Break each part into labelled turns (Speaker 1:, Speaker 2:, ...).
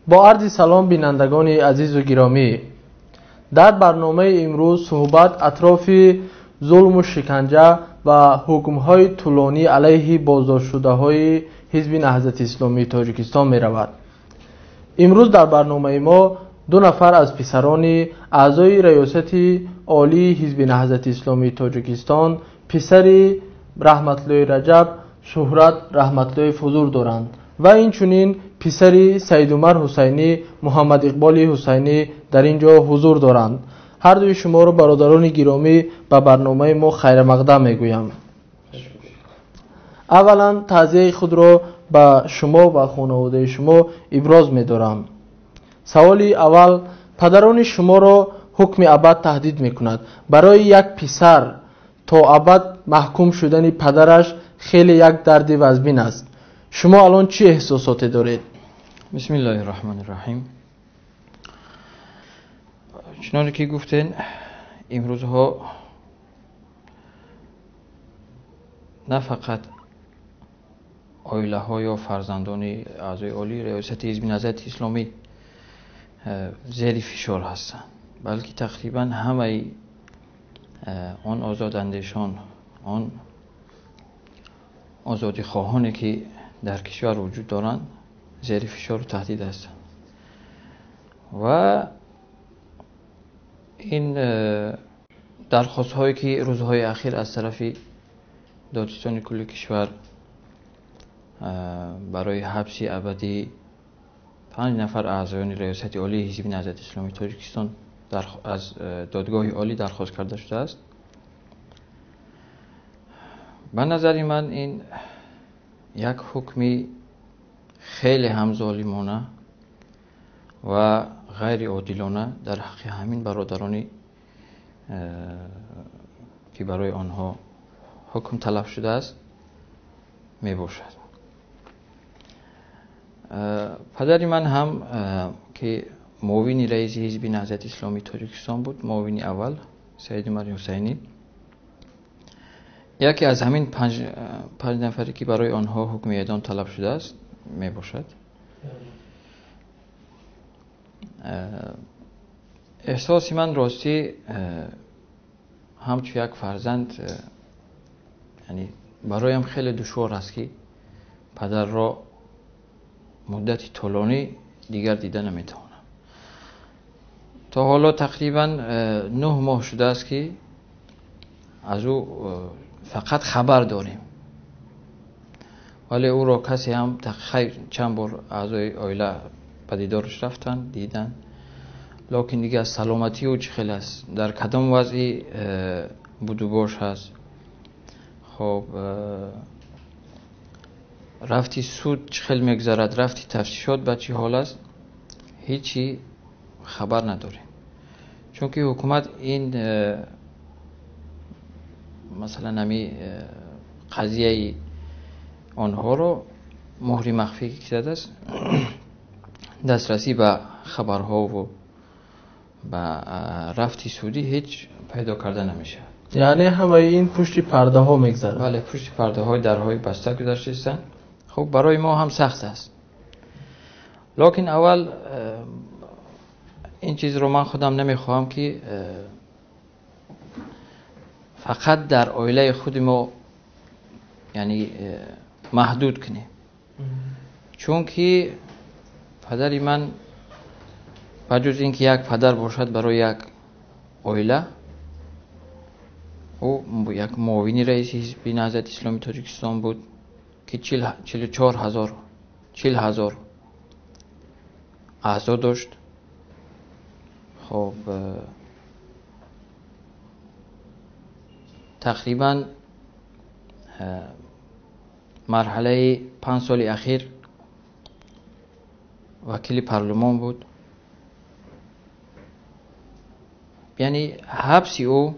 Speaker 1: Бо арзи салом, бинандагони азизу гиромӣ, дар барномаи имрӯз суҳбат атрофи зулму шиканҷа ва ҳукмҳои тӯлонӣ алайҳи боздоштшудаҳои Ҳизби Наҳзати Исломии Тоҷикистон меравад. Имрӯз дар барномаи мо ду нафар аз писарони аъзои Раёсати Олии Ҳизби Наҳзати Исломии Тоҷикистон, писари Раҳматлои Раҷаб, Шуҳрат Раҳматлоев ҳузур доранд ва инчунин писари Саидумар Ҳусайнӣ, Муҳаммад Иқболи Ҳусайнӣ дар ин ҷо ҳузур доранд. Ҳар дуи шуморо, бародарони гиромӣ, ба барномаи мо хайрамақдам мегӯям. Аввалан таъзияи худро ба шумо ва хонаводаи шумо иброз медорам. Саволи аввал: падарони шуморо ҳукми абад таҳдид мекунад. Барои як писар то абад маҳкум шудани падараш хеле як дарди вазмин аст. Шумо алон чӣ эҳсосоте доред?
Speaker 2: Бисмиллоҳи раҳмони раҳим. Чуноне ки гуфтен, имрӯзҳо на фақат оилаҳо ё фарзандони аъзои олии Раёсати Ҳизби Наҳзати Исломӣ зери фишор ҳастанд, балки тақрибан ҳамаи он озодандешон, он озодихоҳоне ки дар кишвар вуҷуд доранд, зери фишору таҳдид ҳастанд. Ва ин дархостҳое ки рӯзҳои ахир аз тарафи Додситони кулли кишвар барои ҳабси абадӣ 5 нафар аъзоёни Раёсати Олии Ҳизби Наҳзати Исломии Тоҷикистон аз Додгоҳи Олӣ дархост карда шудааст, ба назари ман ин як ҳукми хеле ҳам золимона ва ғайриодилона дар ҳаққи ҳамин бародарони ки барои онҳо ҳукм талаб шудааст мебошад. Падари ман ҳам ки муовини раиси Ҳизби Наҳзати Исломии Тоҷикистон буд, муовини аввал Саидумар Ҳусайнӣ, яке аз ҳамин панҷ нафаре ки барои онҳо ҳукми эъдом талаб шудааст мебошад. Эҳсоси ман ростӣ ҳамчун як фарзанд, яъне бароям хеле душвор аст ки падарро муддати тӯлонӣ дигар дида наметавонам. То ҳоло тақрибан 9 моҳ шудааст ки аз ӯ фақат хабар дорем, вале ӯро касе ҳам чанд бор аъзои оила ба дидораш рафтанд, диданд, лекин дигар саломатии ӯ чӣ хел аст, дар кадом вазъи будубош ҳаст, хоб рафти суд чӣ хел мегузарад, рафти тафтишот ба чӣ ҳол аст, ҳечи хабар надорем. Чунки ҳукумат ин масалан ҳами қазияи онҳоро муҳри махфӣ кардааст, дастрасӣ ба хабарҳову ба рафти судӣ ҳеҷ пайдо карда намешавад.
Speaker 1: Яъне ҳамаи ин пушти пардаҳо мегзарад?
Speaker 2: Бале, пушти пардаҳои дарҳои баста гузаштаистанд. Хуб, барои мо ҳам сахт аст, лекин аввал ин чизро ман худам намехоҳам ки фақат дар оилаи худи мо яъне маҳдуд кунем, чунки падари ман ба ҷуз ин ки як падар бошад барои як оила, ӯ як муовини раиси Ҳизби Наҳзати Исломии Тоҷикистон буд ки 44,000 аъзо дошт. Хоб тақрибан марҳалаи 5 соли ахир вакили парлумон буд. Яъне ҳабси ӯ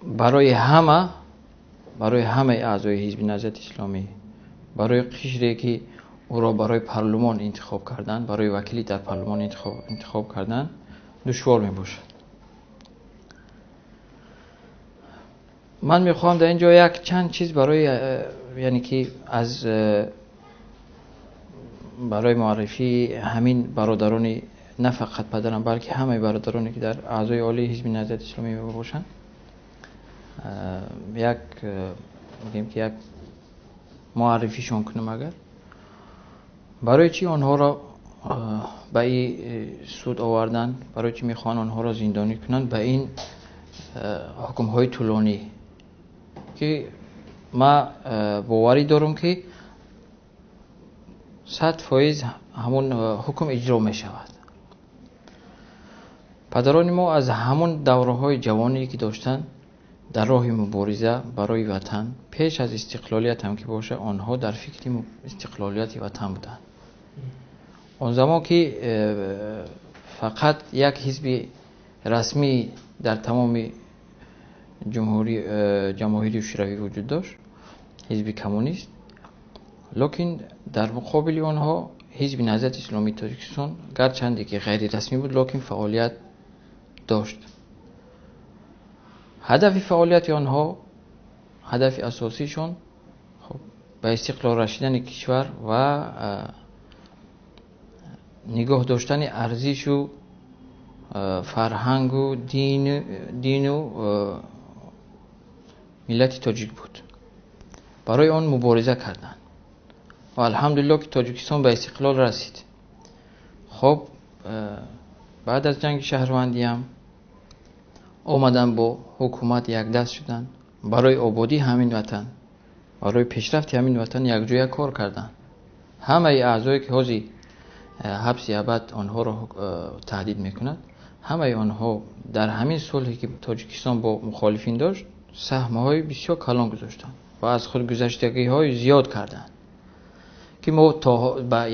Speaker 2: барои ҳама, барои ҳамаи аъзои Ҳизби Наҳзати Исломӣ, барои қишре ки ӯро барои парлумон интихоб карданд, барои вакилӣ дар парлумон интихоб карданд, душвор мебошад. Ман мехоҳам дар ин ҷо як чанд чиз барои яъне ки аз барои муаррифии ҳамин бародарони на фақат падарам, балки ҳамаи бародароне ки дар аъзои олии ҳизби Наҳзати Исломӣ мебошанд, як мегӯем ки як муаррифишон кунам. Агар барои чӣ онҳоро ба ин суд овардан, барои чӣ мехоҳанд онҳоро зиндонӣ кунанд ба ин ҳукмҳои тӯлонӣ, ки ман боварӣ дорам ки 100% ҳамон ҳукм иҷро мешавад. Падарони мо аз ҳамон давраҳои ҷавонӣ ки доштанд дар роҳи мубориза барои ватан, пеш аз истиқлолият ҳам ки бошад, онҳо дар фикри истиқлолияти ватан буданд. Он замон ки фақат як ҳизби расмӣ дар тамоми ҷамоҳири Шӯравӣ вуҷуд дошт, ҳизби коммунист, лекин дар муқобили онҳо ҳизби Наҳзати Исломии Тоҷикистон гарчанде ки ғайрирасмӣ буд, лекин фаъолият дошт. Ҳадафи фаъолияти онҳо, ҳадафи асосишон ба истиқлол расидани кишвар ва нигоҳ доштани арзишу фарҳангу дину миллати тоҷик буд. Барои он мубориза карданд ва алҳамдулиллоҳ ки Тоҷикистон ба истиқлол расид. Хоб баъд аз ҷанги шаҳрвандиам омадан бо ҳукумат якдаст шуданд, барои ободии ҳамин ватан, барои пешрафти ҳамин ватан якҷоя кор карданд. Ҳамаи аъзое ки ҳозир ҳабси абад онҳоро таҳдид мекунад, ҳамаи онҳо дар ҳамин сулҳе ки Тоҷикистон бо мухолифин дошт саҳмҳои бисёр калон гузоштанд ва аз худгузаштагиҳои зиёд карданд ки мо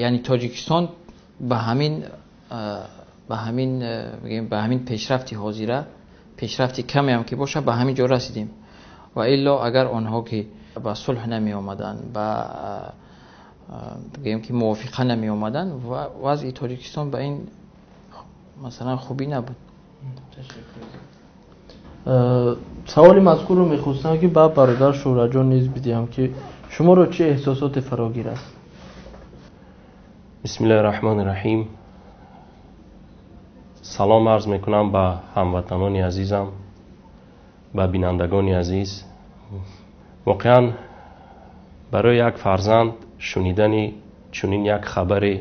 Speaker 2: яъне Тоҷикистон ба ҳамин пешрафти ҳозира, пешрафти каме ҳам ки бошад, ба ҳамин ҷо расидем. Ва илло агар онҳо ки ба сулҳ намеомаданд, ба бигӯем ки мувофиқа намеомаданд, вазъи Тоҷикистон ба ин масалан хубӣ набуд.
Speaker 1: Саволи мазкурро мехостам ки ба бародар Шӯраҷон низ бидиҳам ки шуморо чӣ эҳсосоте фарогир аст?
Speaker 3: Бисмиллаҳи раҳмони раҳим. Салом арз мекунам ба ҳамватанони азизам, ба бинандагони азиз. Воқеан барои як фарзанд шунидани чунин як хабари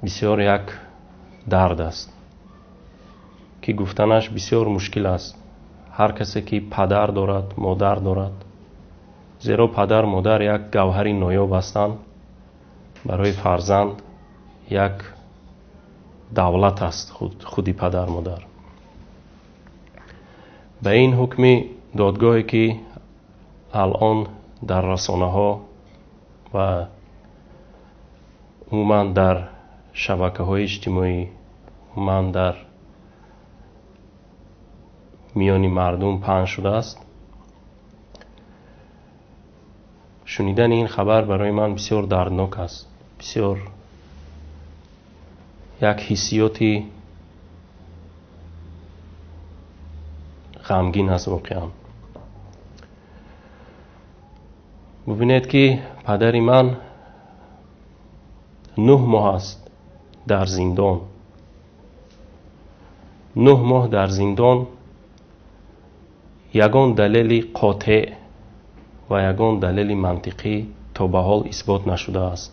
Speaker 3: бисёр як дард аст ки гуфтанаш бисёр мушкил аст. Ҳар касе ки падар дорад, модар дорад, зеро падар модар як гавҳари ноёб ҳастанд, барои фарзанд як давлат аст худи падар модар. Ба ин ҳукми додгоҳе ки алон дар расонаҳо ва умуман дар шабакаҳои иҷтимоӣ, умуман дар миёни мардум паҳн шудааст, шунидани ин хабар барои ман бисёр дарднок аст, бисёр як ҳиссиёти ғамгин аст воқеан. Бубинед ки падари ман 9 моҳ аст дар зиндон. 9 моҳ дар зиндон, ягон далели қотеъ ва ягон далели мантиқӣ то ба ҳол исбот нашудааст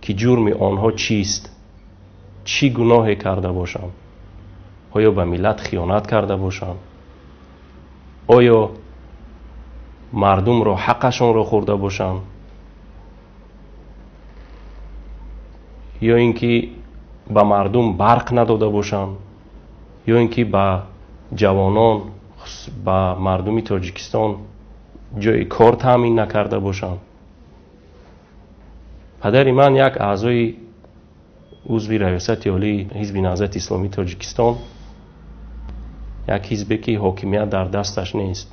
Speaker 3: ки ҷурми онҳо чист, чӣ гуноҳе карда бошанд, оё ба миллат хиёнат карда бошанд, оё мардумро ҳаққашонро хӯрда бошанд, ё ин ки ба мардум барқ надода бошанд, ё ин ки ба ҷавонон, ба мардуми Тоҷикистон ҷои кор таъмин накарда бошанд. Падари ман як аъзои узви раёсати олии ҳизби Наҳзати Исломии Тоҷикистон, як ҳизбе ки ҳокимият дар дасташ нест.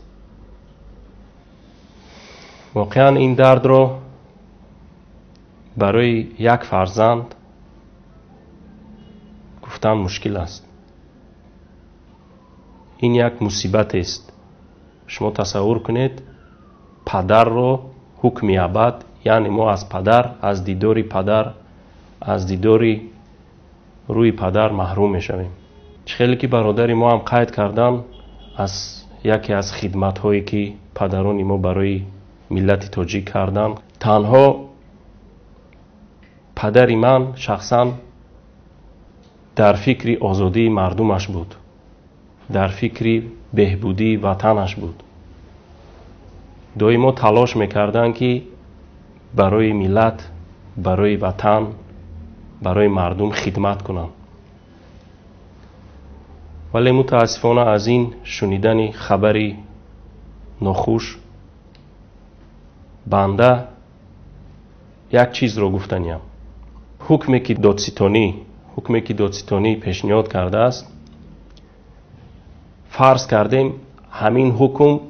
Speaker 3: Воқеан ин дардро барои як фарзанд гуфтан мушкил аст. Ин як мусибатест. Шумо тасаввур кунед, падарро ҳукми абад, яъне мо аз падар, аз дидори падар, аз дидори рӯи падар маҳрум мешавем. Чӣ хеле ки бародари мо ҳам қайд кардан, аз яке аз хидматҳое ки падарони мо барои миллати тоҷик карданд, танҳо падари ман шахсан дар фикри озодии мардумаш буд, дар фикри беҳбудии ватанаш буд. Доимо талош мекарданд, ки барои миллат, барои ватан, барои мардум хидмат кунанд. Вале мутаассифона аз ин шунидани хабари нохуш банда як чизро гуфтаниям. Ҳукме ки додситонӣ пешниҳод кардааст, фарз кардем, ҳамин ҳукм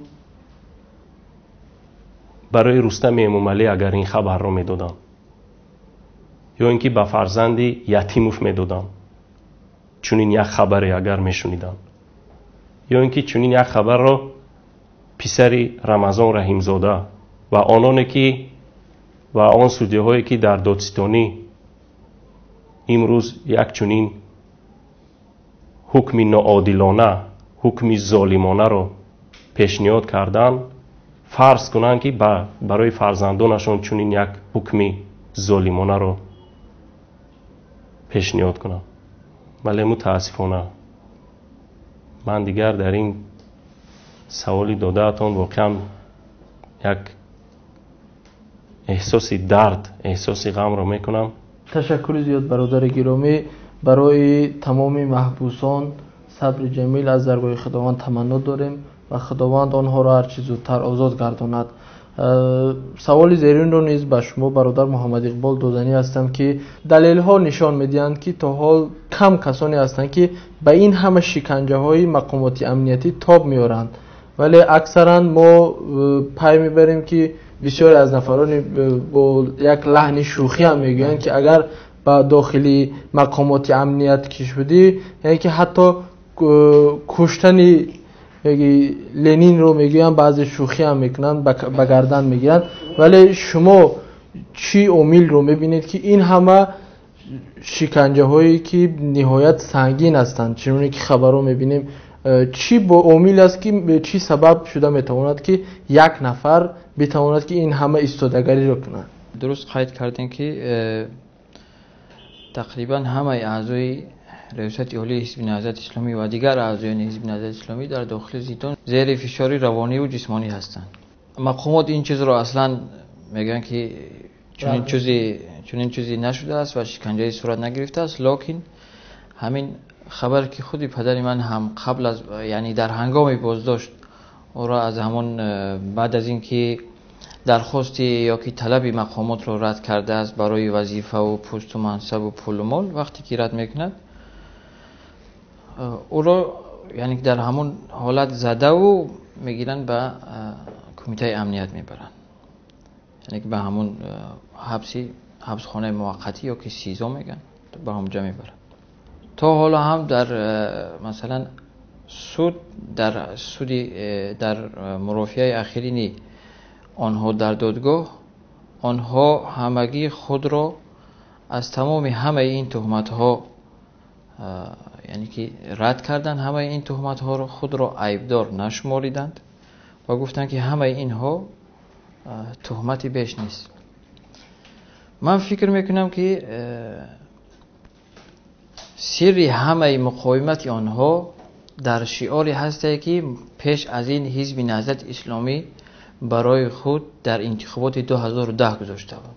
Speaker 3: барои Рустами Эмомалӣ агар ин хабарро медоданд ё ин ки ба фарзанди Ятимов медоданд, чунин як хабаре агар мешуниданд, ё ин ки чунин як хабарро писари Рамазон Раҳимзода ва ононе ки ва он судяҳое, ки дар додситонӣ имрӯз як чунин ҳукми ноодилона, ҳукми золимонаро пешниҳод карданд, фарз кунанд, ки барои фарзандонашон чунин як ҳукми золимонаро пешниҳод кунанд. Вале мутаассифона ман дигар дар ин саволи додаатон воқеан як эҳсоси дард, эҳсоси ғамро мекунам.
Speaker 1: Ташаккури зиёд, бародари гиромӣ. Барои тамоми маҳбусон сабри ҷамил аз даргоҳи Худованд таманно дорем ва Худованд онҳоро ҳарчи зудтар озод гардонад. Саволи зеринро низ ба шумо, бародар Муҳаммад Иқбол, доданӣ ҳастам, ки далелҳо нишон медиҳанд, ки то ҳол кам касоне ҳастанд, ки ба ин ҳама шиканҷаҳои мақомоти амниятӣ тоб меоранд, вале аксаран мо пай мебарем, ки бисёре аз нафарони бо як лаҳни шӯхӣ ҳам мегӯянд, ки агар ба дохили мақомоти амният ки шудӣ, яъне ки ҳатто куштани Ленинро мегӯянд, баъзе шӯхӣ ҳам мекунанд, ба гардан мегиранд. Вале шумо чӣ омилро мебинед, ки ин ҳама шиканҷаҳое, ки ниҳоят сангин ҳастанд, чуноне ки хабарҳо мебинем, чӣ бо омил аст, ки чӣ сабаб шуда метавонад, ки як нафар битавонад, ки ин ҳама истодагариро кунад?
Speaker 2: Дуруст қайд кардем, ки тақрибан ҳамаи аъзои Раёсати Олии Ҳизби Наҳзати Исломӣ ва дигар аъзоёни Ҳизби Наҳзати Исломӣ дар дохили зиндон зери фишори равониву ҷисмонӣ ҳастанд. Мақомот ин чизро аслан мегӯянд, ки чунин чизе нашудааст ва шиканҷае сурат нагирифтааст. Лекин ҳамин хабар, ки худи падари ман ҳам қабл аз, яъне дар ҳангоми боздошт, ӯро аз ҳамон баъд аз ин ки дархости ё ки талаби мақомотро рад кардааст барои вазифаву пусту мансабу пулу мол, вақте ки рад мекунад, ӯро яъне дар ҳамон ҳолат задаву мегиранд, ба Кумитаи амният мебаранд, яъне ки ба ҳамон ҳабсхонаи муваққатӣ ё ки СИЗО мегӯянд, ба ҳамонҷа мебаранд. То ҳоло ҳам дар масалан суд, дар суди, дар мурофиаи ахирини онҳо дар додгоҳ, онҳо ҳамагӣ худро аз тамоми ҳамаи ин туҳматҳо, яъне ки рад карданд, ҳамаи ин туҳматҳоро худро айбдор нашумориданд ва гуфтанд, ки ҳамаи инҳо туҳмати беш нест. Ман фикр мекунам, ки сирри ҳамаи муқовимати онҳо дар шиоре ҳастае, ки пеш аз ин Ҳизби Наҳзати Исломӣ барои худ дар интихоботи 2010 гузошта буд.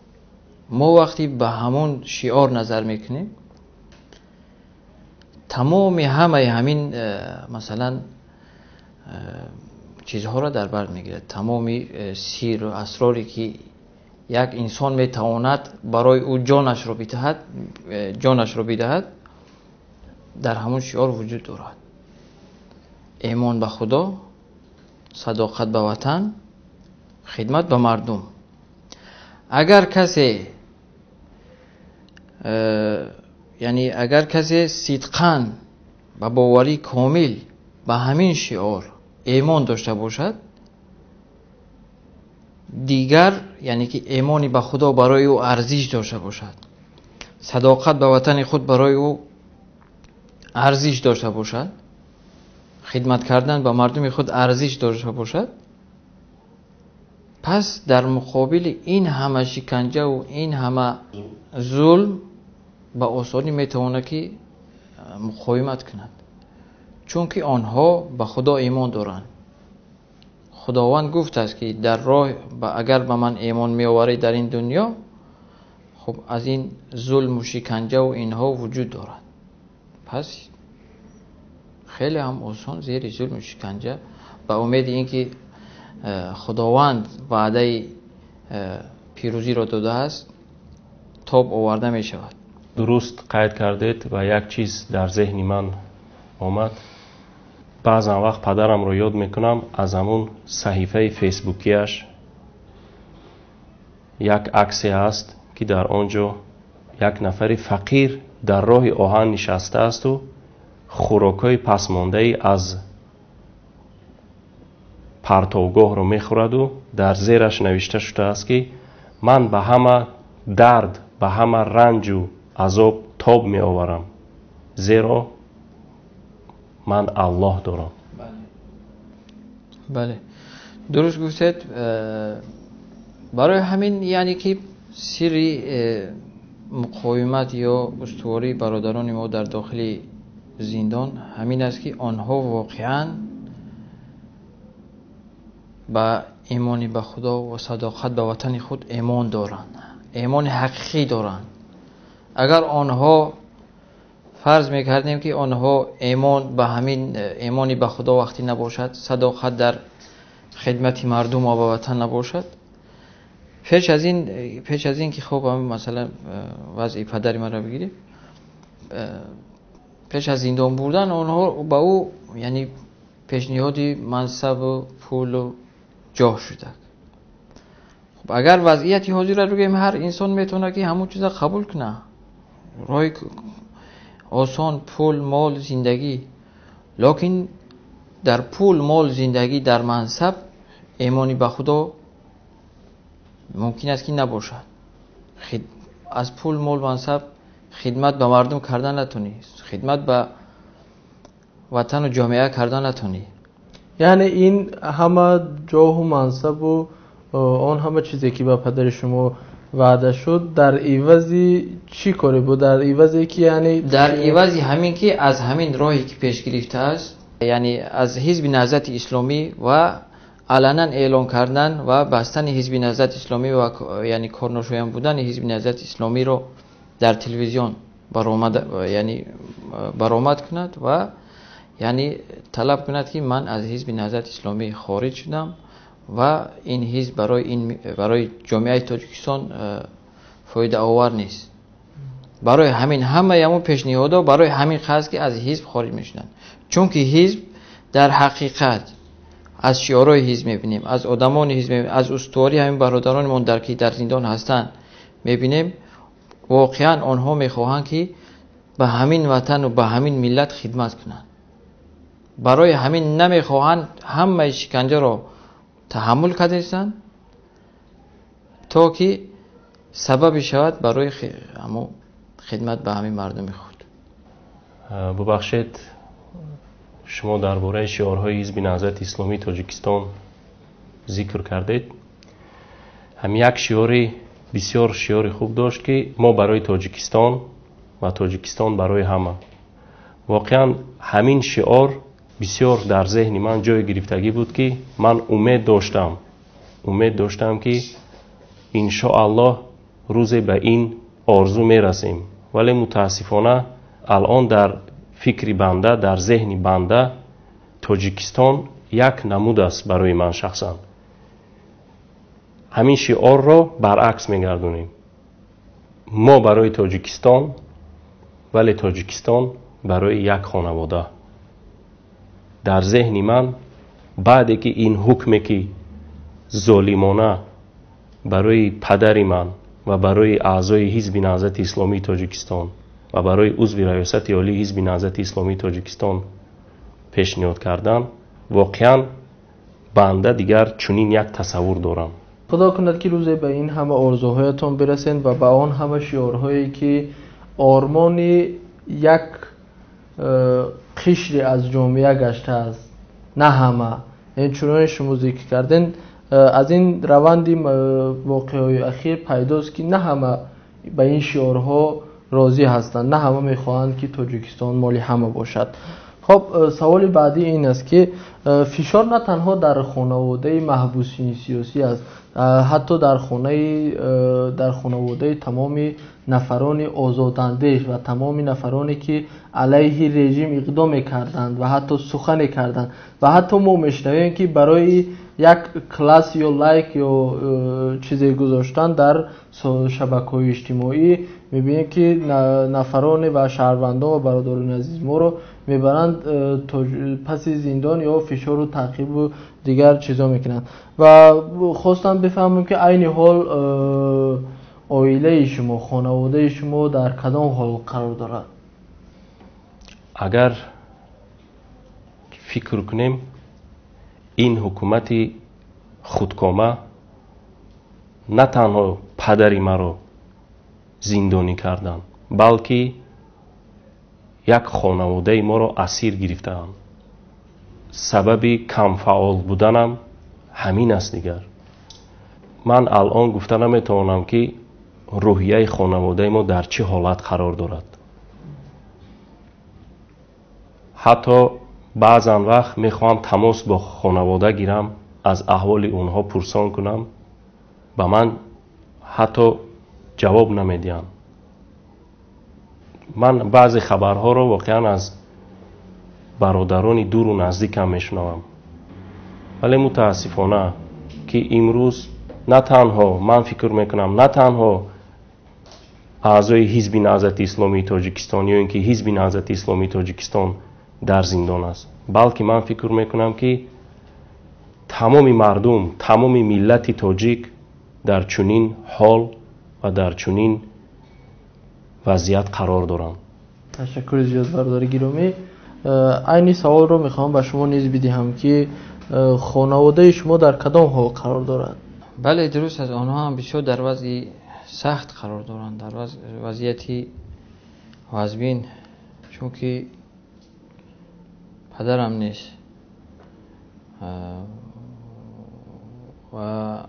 Speaker 2: Мо вақте ба ҳамон шиор назар мекунем, тамоми ҳамаи ҳамин масалан чизҳоро дар бар мегирад, тамоми сиру асроре, ки як инсон метавонад барои ӯ ҷонашро бидиҳад, дар ҳамон шиор вуҷуд дорад: эмон ба Худо, садоқат ба ватан, хидмат ба мардум. Агар касе, яъне агар касе сидқан ба боварии комил ба ҳамин шиор имон дошта бошад, дигар яъне ки имони ба Худо барои ӯ арзиш дошта бошад, садоқат ба ватани худ барои ӯ арзиш дошта бошад, хидмат кардан ба мардуми худ арзиш дошта бошад, пас дар муқобили ин ҳама шиканҷаву ин ҳама зулм ба осонӣ метавонад ки муқовимат кунад, чунки онҳо ба Худо имон доранд. Худованд гуфтааст ки дар роҳ агар ба ман имон меоварӣ дар ин дунё, хуб аз ин зулму шиканҷаву инҳо вуҷуд дорад. Пас хеле ҳам осон зери зулму шиканҷа ба умеди ин ки Худованд ваъдаи пирӯзиро додааст, тоб оварда мешавад.
Speaker 3: Дуруст қайд кардед ва як чиз дар зеҳни ман омад. Баъзан вақт падарамро ёд мекунам, аз ҳамун саҳифаи фейсбукияш як аксе ҳаст, ки дар он ҷо як нафари фақир дар роҳи оҳан нишастаасту хӯрокҳои пасмондаи аз партовгоҳро мехӯраду дар зераш навишта шудааст, ки ман ба ҳама дард, ба ҳама ранҷу азоб тоб меоварам, зеро ман Аллоҳ дорам.
Speaker 2: Бале, дуруст гуфтед. Барои ҳамин яъне ки сирри муқовимат ё устувории бародарони мо дар дохили зиндон ҳамин аст, ки онҳо воқеан ба имони ба Худо ва садоқат ба ватани худ имон доранд, имони ҳақиқӣ доранд. Агар онҳо фарз мекардем, ки онҳо имон ба ҳамин имони ба Худо вақте набошад, садоқат дар хидмати мардум ва ба ватан набошад, пеш аз ин ки хуб масалан вазъи падари маро бигирем, пеш аз зиндон бурдан онҳо ба ӯ яъне пешниҳоди мансабу пулу ҷоҳ шуда. Хуб, агар вазъияти ҳозирро бигӯем, ҳар инсон метавонад ки ҳамон чизро қабул кунад, роҳи осон, пул, мол, зиндагӣ. Лекин дар пул, мол, зиндагӣ, дар мансаб имони ба Худо мумкин аст ки набошад. Аз пул, мол, мансаб хидмат ба мардум кардан натонӣ, хидмат ба ватану ҷомеа кардан натонӣ.
Speaker 1: Яъне ин ҳама ҷоҳу мансабу он ҳама чизе ки ба падари шумо ваъда шуд, дар ивази чӣ коре буд? Дар ивазе ки яъне
Speaker 2: Дар ивази ҳамин ки аз ҳамин роҳе ки пеш гирифтааст, яъне аз Ҳизби Наҳзати Исломӣ ва аланан эълон кардан ва бастани Ҳизби Наҳзати Исломӣ ва яъне корношоям будани Ҳизби Наҳзати Исломиро дар телевизион баромад, яъне баромад кунад ва яъне талаб кунад, ки ман аз Ҳизби Наҳзати Исломӣ хориҷ шудам ва ин ҳизб барои ҷомеаи Тоҷикистон фоидаовар нест. Барои ҳамин ҳамаи ҳамон пешниҳодҳо барои ҳамин қасд, ки аз ҳизб хориҷ мешуданд, чунки ҳизб дар ҳақиқат аз шиорҳои ҳизб мебинем, аз одамони ҳизб мебинем, аз устувории ҳамин бародаронамон дар ки дар зиндон ҳастанд мебинем, воқеан онҳо мехоҳанд, ки ба ҳамин ватану ба ҳамин миллат хидмат кунанд. Барои ҳамин намехоҳанд, ҳамаи шиканҷаро таҳаммул кардаистанд, то ки сабабе шавад барои ҳамо хидмат ба ҳамин мардуми худ.
Speaker 3: Бубахшед, шумо дар бораи шиорҳои Ҳизби Наҳзати Исломии Тоҷикистон зикр кардед. Ҳам як шиори бисёр шиори хуб дошт, ки мо барои Тоҷикистон ва Тоҷикистон барои ҳама. Воқеан ҳамин шиор бисёр дар зеҳни ман ҷой гирифтагӣ буд, ки ман умед доштам, ки иншоаллоҳ рӯзе ба ин орзу мерасем. Вале мутаассифона алон дар фикри банда, дар зеҳни банда Тоҷикистон як намуд аст. Барои ман шахсан ҳамин шиорро баръакс мегардонем: мо барои Тоҷикистон, вале Тоҷикистон барои як хонавода. Дар зеҳни ман баъде ки ин ҳукме ки золимона барои падари ман ва барои аъзои Ҳизби Наҳзати Исломии Тоҷикистон ва барои узви Раёсати Олии Ҳизби Наҳзати Исломии Тоҷикистон Пешниҳод кардан. Воқеан банда дигар чунин як тасаввур дорам.
Speaker 1: Худо кунад, ки рӯзе ба ин ҳама орзуҳоятон бирасед ва ба он ҳама шиорҳое, ки ормони як қишре аз ҷомеа гаштааст, на ҳама, чуноне шумо зикр кардем, аз ин раванди воқеаҳои ахир пайдост, ки на ҳама ба ин шиорҳо розӣ ҳастанд, на ҳама мехоҳанд, ки Тоҷикистон моли ҳама бошад. Хоб, саволи баъдӣ ин аст, ки фишор на танҳо дар хонаводаи маҳбусини сиёсӣ аст, ҳатто дар хонаводаи тамоми нафарони озодандеш ва тамоми нафароне, ки алайҳи режим иқдом мекарданд ва ҳатто сухане карданд, ва ҳатто мо мешунавем, ки барои як класс ё лайк ё чизе гузоштан дар шабакаҳои иҷтимоӣ мебинем, ки нафароне ва шаҳрвандон ва бародарони азиз моро мебаранд паси зиндон ё фишору таъқибу дигар чизо мекунанд. Ва хостам бифаҳмам, ки айни ҳол оилаи шумо, хонаводаи шумо дар кадом ҳол қарор дорад?
Speaker 3: Агар фикр кунем, ин ҳукумати худкома на танҳо падари маро зиндонӣ карданд, балки як хонаводаи моро асир гирифтаанд. Сабаби камфаъол буданам ҳамин аст. Дигар ман алон гуфта наметавонам, ки рӯҳияи хонаводаи мо дар чӣ ҳолат қарор дорад. Ҳатто баъзан вақт мехоҳам тамос бо хонавода гирам, аз аҳволи онҳо пурсон кунам, ба ман ҳатто ҷавоб намедиҳанд. Ман баъзе хабарҳоро воқеан аз бародарони дуру наздикам мешунавам, вале мутаассифона, ки имрӯз на танҳо ман фикр мекунам, на танҳо аъзои Ҳизби Наҳзати Исломии Тоҷикистон ё ин ки Ҳизби Наҳзати Исломии Тоҷикистон дар зиндон аст, балки ман фикр мекунам, ки тамоми мардум, тамоми миллати тоҷик дар чунин ҳол ва дар чунин вазъият қарор доранд.
Speaker 1: Ташаккури зиёд, бародари гиромӣ. Айни саволро мехоҳам ба шумо низ бидиҳам, ки хонаводаи шумо дар кадом ҳол қарор дорад?
Speaker 2: Бале, дуруст аст, онҳо ҳам бисёр дар вазъи сахт қарор доранд, дар вазъияти вазбин, чунки падарам нест ва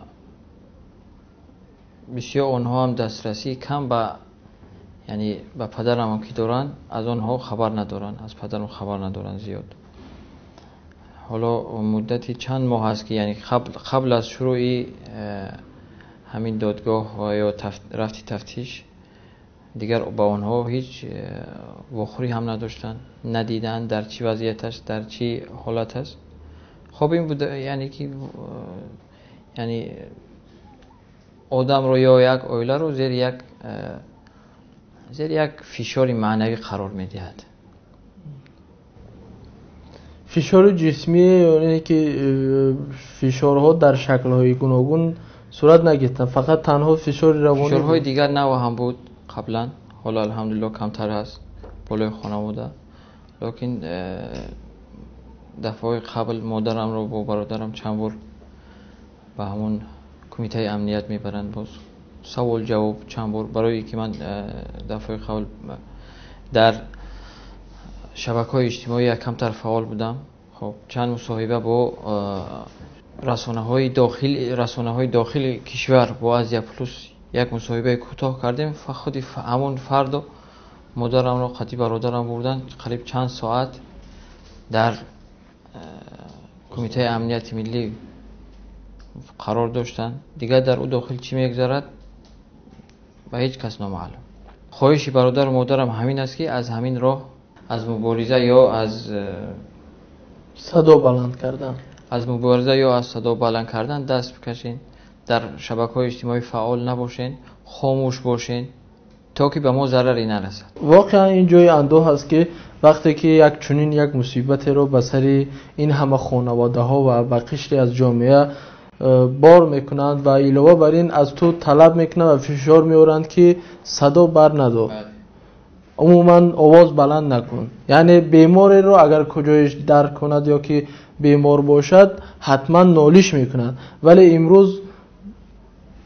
Speaker 2: бисёр онҳо ҳам дастрасии кам ба, яъне ба падарам ки доранд, аз онҳо хабар надоранд, аз падарам хабар надоранд зиёд. Ҳоло муддати чанд моҳ аст, ки яъне қабл аз шурӯи ҳамин додгоҳ ва ё рафти тафтиш дигар ба онҳо ҳеҷ вохӯрӣ ҳам надоштанд, надиданд дар чӣ вазъият аст, дар чӣ ҳолат аст. Хоб, ин буд, яъне ки яъне одамро ё як оиларо зери як фишори маънавӣ қарор медиҳад.
Speaker 1: Фишори ҷисмӣ, яъне ки фишорҳо дар шаклҳои гуногун сурат нагирифтанд, фақат танҳо фишори равонӣ.
Speaker 2: Фишорҳои дигар нав ҳам буд қаблан, ҳоло алҳамдулилло камтар аст болои хонавода, лекин дафъаҳои қабл модарамро бо бародарам чанд бор ба ҳамон кумитаи амният мебаранд, боз савол ҷавоб чанд бор, барои ки ман дафъаи қабл дар шабакаҳои иҷтимоӣ як камтар фаъол будам. Хоб, чанд мусоҳиба бо расонаҳои дохили кишвар, бо Азия Плюс як мусоҳибаи кӯтоҳ кардем. Худи ҳамон фардо модарамро қатъи бародарам бурданд, қариб чанд соат дар кумитаи амнияти миллӣ қарор доштанд. Дигар дар ӯ дохил чӣ мегузарад, ба ҳеҷ кас номаълум. Хоҳиши бародару модарам ҳамин аст, ки аз ҳамин роҳ, аз мубориза ё аз
Speaker 1: садо баланд кардан,
Speaker 2: аз мубориза ё аз садо баланд кардан даст бикашен, дар шабакаҳои иҷтимоӣ фаъол набошен, хомӯш бошен, то ки ба мо зараре нарасад.
Speaker 1: Воқеан ин ҷои андӯҳ аст, ки вақте ки як чунин як мусибатеро ба сари ин ҳама хонаводаҳо ва ба қишре аз ҷомеа бор мекунанд ва илова бар ин аз ту талаб мекунанд ва фишор меоранд, ки садо бар надор. Умуман овоз баланд накун. Яъне бемореро агар куҷояш дард кунад ё ки бемор бошад, ҳатман нолиш мекунад. Вале имрӯз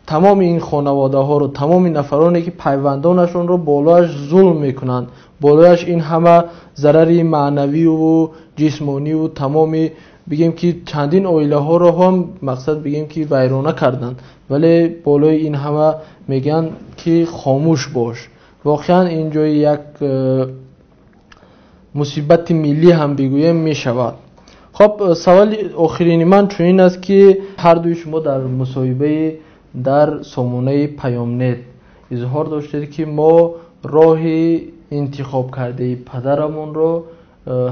Speaker 1: тамоми ин хонаводаҳоро, тамоми нафароне ки пайвандонашонро болояш зулм мекунанд, болояш ин ҳама зарари маънавию ҷисмонию тамоми бигем ки чандин оилаҳоро ҳам мақсад бигем ки вайрона карданд, вале болои ин ҳама мегӯянд ки хомӯш бош. Воқеан ин ҷои як мусибати миллӣ ҳам бигӯем мешавад. Хоб, саволи охирини ман чунин аст ки ҳардуи шумо дар мусоҳибаи дар сомонаи Паёмнет изҳор доштед ки мо роҳи интихобкардаи падарамонро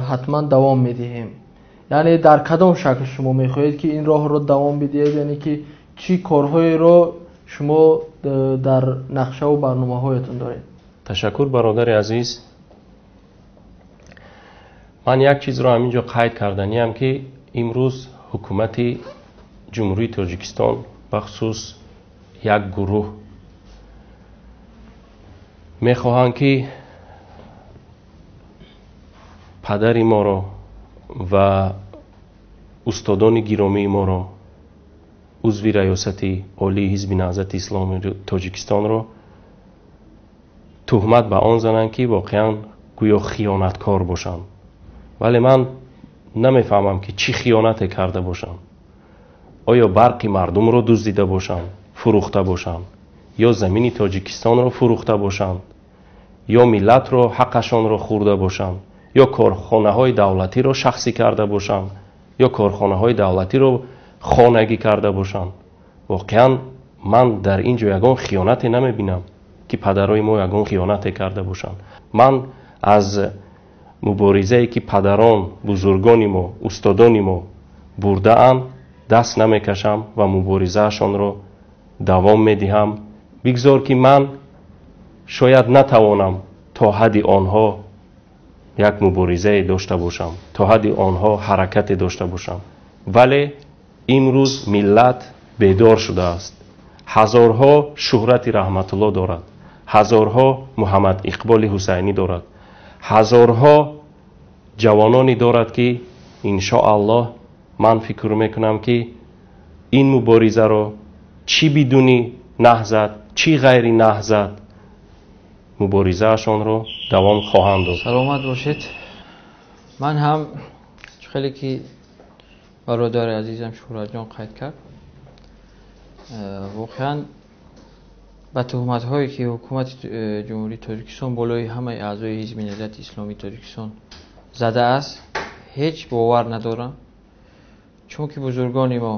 Speaker 1: ҳатман давом медиҳем. Яъне дар кадом шакл шумо мехоҳед ки ин роҳро давом бидиҳед, яъне ки чӣ корҳоеро шумо дар нақшаву барномаҳоятон доред?
Speaker 3: Ташаккур, бародари азиз. Ман як чизро ҳамин ҷо қайд карданиам ки имрӯз ҳукумати Ҷумҳурии Тоҷикистон, бахусус як гурӯҳ мехоҳанд ки падари моро ва устодони гиромии моро, узви раёсати олии Ҳизби Наҳзати Исломии Тоҷикистонро туҳмат ба он зананд ки воқеан гӯё хиёнаткор бошанд. Вале ман намефаҳмам ки чӣ хиёнате карда бошанд. Оё барқи мардумро дуздида бошанд, фурӯхта бошанд, ё замини Тоҷикистонро фурӯхта бошанд, ё миллатро ҳаққашонро хӯрда бошанд, ё корхонаҳои давлатиро шахсӣ карда бошанд, ё корхонаҳои давлатиро хонагӣ карда бошанд. Воқеан ман дар ин ҷо ягон хиёнате намебинам ки падарои мо ягон хиёнате карда бошанд. Ман аз муборизае ки падарон, бузургони мо, устодони мо бурдаанд, даст намекашам ва муборизаашонро давом медиҳам. Бигзор ки ман шояд натавонам то ҳадди онҳо як муборизае дошта бошам, то ҳадди онҳо ҳаракате дошта бошам, вале имрӯз миллат бедор шудааст. Ҳазорҳо Шуҳрати Раҳматулло дорад, ҳазорҳо Муҳаммад Иқболи Ҳусайнӣ дорад, ҳазорҳо ҷавононе дорад ки иншоаллоҳ ман фикр мекунам ки ин муборизаро чӣ бидуни наҳзат, чӣ ғайри наҳзат муборизаашонро давом хоҳанд дод.
Speaker 2: Саломат бошед. Ман ҳам хеле ки бародари азизам Шуҳратҷон қайд кард, воқеан ба туҳматҳое ки ҳукумати Ҷумҳурии Тоҷикистон болои ҳамаи аъзои Ҳизби Наҳзати Исломии Тоҷикистон задааст, ҳеҷ бовар надорам, чунки бузургони мо,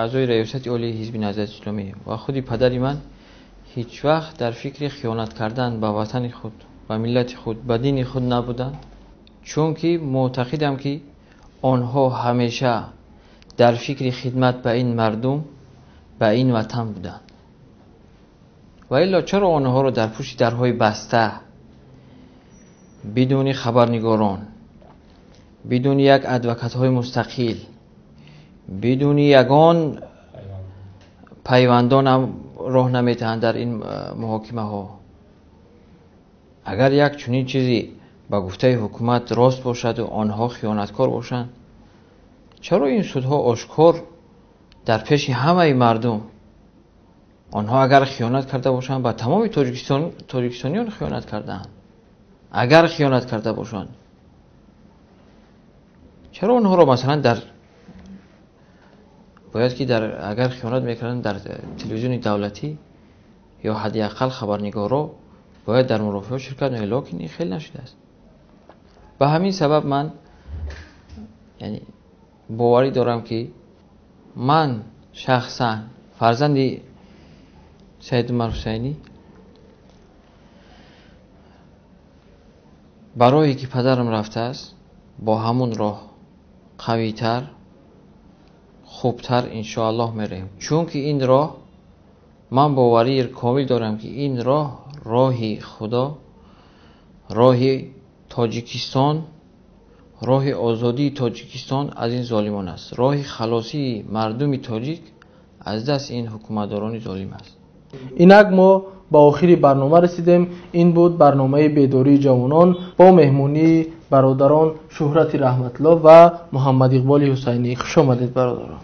Speaker 2: аъзои раёсати олии Ҳизби Наҳзати Исломӣ ва худи падари ман ҳеҷ вақт дар фикри хиёнат кардан ба ватани худ, ба миллати худ, ба дини худ набуданд, чунки муътақидам ки онҳо ҳамеша дар фикри хидмат ба ин мардум, ба ин ватан буданд. Ва илло чаро онҳоро дар пушти дарҳои баста, бидуни хабарнигорон, бидуни як адвокатҳои мустақил, бидуни ягон пайвандонам роҳ наметаҳанд дар ин муҳокимаҳо? Агар як чунин чизе ба гуфтаи ҳукумат рост бошаду онҳо хиёнаткор бошанд, чаро ин судҳо ошкор дар пеши ҳамаи мардум, онҳо агар хиёнат карда бошанд, ба тамоми тоҷикистониён хиёнат кардаанд. Агар хиёнат карда бошанд, чаро онҳоро масалан дар бояд ки дар агар хиёнат мекарданд дар телевизиони давлатӣ ё ҳадди ақал хабарнигоро бояд дар мурофиаҳо ширкат мекард, лекин ин хеле нашудааст. Ба ҳамин сабаб ман яъне боварӣ дорам ки ман шахсан фарзанди Саид Умар Ҳусайнӣ ба роҳе ки падарам рафтааст бо ҳамун роҳ қавитар, хубтар иншоаллоҳ меравем, чунки ин роҳ ман боварии комил дорам ки ин роҳ роҳи Худо, роҳи Тоҷикистон, роҳи озодии Тоҷикистон аз ин золимон аст, роҳи халосии мардуми тоҷик аз дасти ин ҳукуматдорони золим аст.
Speaker 1: Инак мо Ба охири барнома расидем. Ин буд барномаи бедории ҷавонон бо меҳмонии бародарон Шӯҳрати Раҳматулло ва Муҳаммадиқболи Ҳусайнӣ. Хуш омадед, бародарон.